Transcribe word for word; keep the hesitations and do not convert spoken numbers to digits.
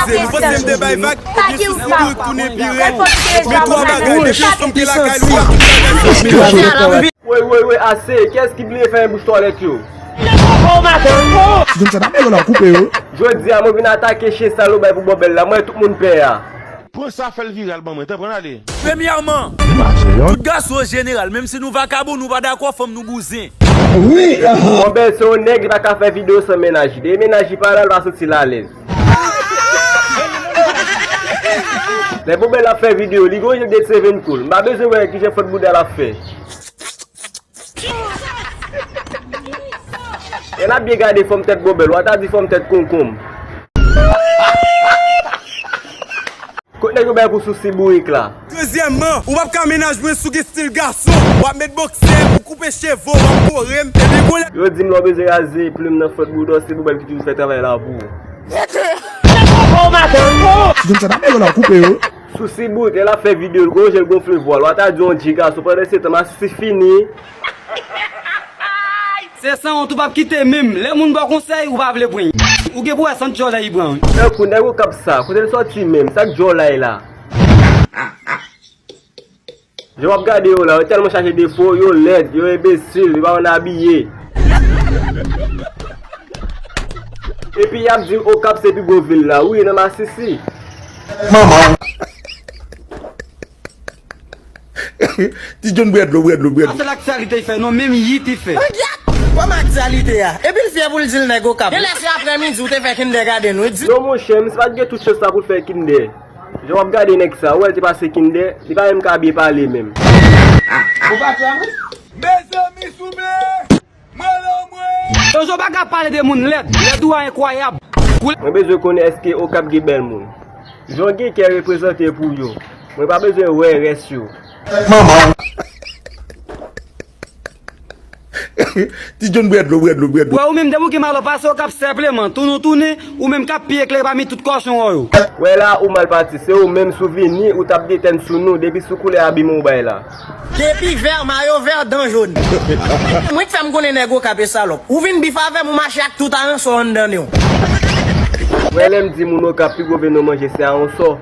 Nou panse m te bay vag, ebyen sou si bourik tounen pi rèd. Men twa bagay, depi yon fanm te lakay li, w ap tout bagay. Woy, woy, woy, ase, kiyès ki bliye fèmen bouch twalèt yo? Ti jèn sa t ap yo la, koupe yo. Jodi a, mwen vin atake chen sa l bay pou Bòbèl la, mwen tout moun pè a. Pran sa, fè l viral ban mwen, tan pran ale. Premyèman, tout gason an jeneral, menm si nou vakabon, nou pa dakò, fanm nou bouzen. Bòbèl se yon nèg, li pa ka fè videyo san mennaj li. Depi mennaj li pa la, li pa santi l alèz. Lè Bòbèl ap fè videyo, li gon jan de seven cool. M pa bezwen wè kijan fòt bouda l ap fè. Lè n ap byen gade fòm tèt Bòbèl, w a ta di fòm tèt konkonm. Kot nèg yo bay pou sousi bourik la? Dezyèmman, ou p ap ka mennaj mwen si w gen stil gason. W ap met bòksè, ou koupe cheve w, w ap kore m, epi gon lè. Yo di m lè w bezwen raze plim nan fòt bouda w, se Bòbèl ki toujou fè travay la pou ou. Ti jèn sa t ap yo la, koupe yo. Sousi bourik, lè l ap fè videyo, l gon jan l gonfle vwa l. W a ta di yon dji gason, pandan se tan, masisi fini. Se san wont ou p ap kite menm. Lè moun ba w konsèy, ou pa vle pran. Ou gen pou wè sant djòlay li pran. Tankou nèg Okap sa, kote l sòti menm? Sa k djòlay la? Jan w ap gade yo la, yo tèlman chaje defo, yo lèd, yo enbesil, yo pa konn abiye. Epi y ap di Okap se pi gwo vil la. Wi, nan masisi. Manman. Ti John, bwè dlo, bwè dlo, bwè dlo. A se l aktyalite li fè, non, menm yit li fè. Angyèt! Kòm aktyalite a. Epi l fyè pou l di l nèg Okap. Genlè se aprèmidi ou te fè kindergarten, wi, di. Non, monchè, misye pa t gen tout chans sa pou l fè kinder. Jan w ap gade nèg sa, ou wè l te pase kinder, li pa menm ka byen pale menm. Ou pa klè, wi? Mezanmi, souple! Mwen lanmwen! Yo, Joba ka pale de moun lèd. Lèd ou a enkwayab. Mwen bezwen konnen èske Okap gen bèl moun. Jan w gen kè reprezante pou yo. Mwen pa bezwen wè rès yo. Manman. Ti John, bwè dlo, bwè dlo, bwè dlo. Wè, ou menm, depi w gen malè pase Okap senpleman, tounen ou tounen, ou menm k ap pi eklere pami tout kòchon yo. Wè la, ou mal pati, se ou menm si w vini, ou t ap detèn sou nou, depi sou koulè abiman w bay la. Depi vè, mayo vè, dan jòn. Mwen k fè m konnen nèg Okap e salòp. Ou vin bif avè m, ou mache ak tout aransò anndan w. Wè, lè m di moun Okap pi gwo venn yo manje se aransò.